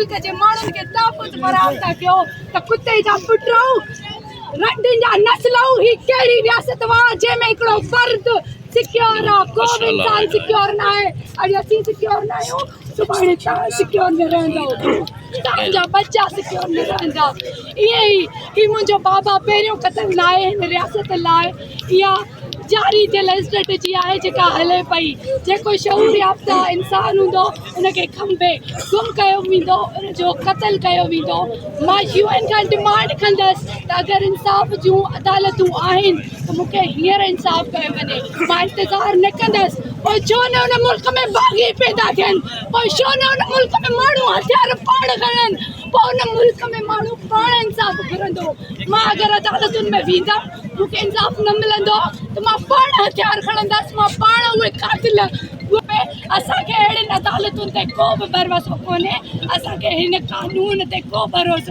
ملڪ جي ماڻهن کي تحفظ فراهم ٿا ڪيو ته ڪتي جا پٽرئو رڍن جا نسلئو هي ڪهڙي رياست وا جنهن ۾ هڪڙو فرد سڪيور آ ڪو به انسان سڪيور نه آهي اڄ اسين سڪيور نه آهيون سڀاڻي توهان سڪيور نه رهندؤ توهان جا ٻچا سڪيور نه رهندا ائين ئي هي منهنجو بابا پهريون قتل نه آهي هن رياست لاء اها جاري ٿيل اسٽريٽجي آهي جيڪا هلي پئي جيڪو شعور يافته انسان هوندو ان کي کنڀي گم ڪيو ويندو ان جو قتل ڪيو ويندو مان يو اين کان ڊمانڊ ڪندس ته اگر انصاف جون عدالتون آهن ته مون کي هينئر انصاف ڪيو وڃي مان انتظار نه ڪندس پوء ڇو نه ان ملڪ ۾ باغي پيدا ٿين پوء ڇو نه ان ملڪ ۾ ماڻهو هٿيار پاڻ کڻن پوء ان ملڪ ۾ ماڻهو پاڻ انصاف گهرندو مان اگر عدالتن ۾ ويندم مون کي انصاف نه ملندو ته مان پاڻ هٿيار کڻندس مان پاڻ اهي قاتل اسان کي اهڙين عدالتن تي ڪو به ڀروسو ڪونهي اسان کي هن قانون تي ڪو ڀروسو.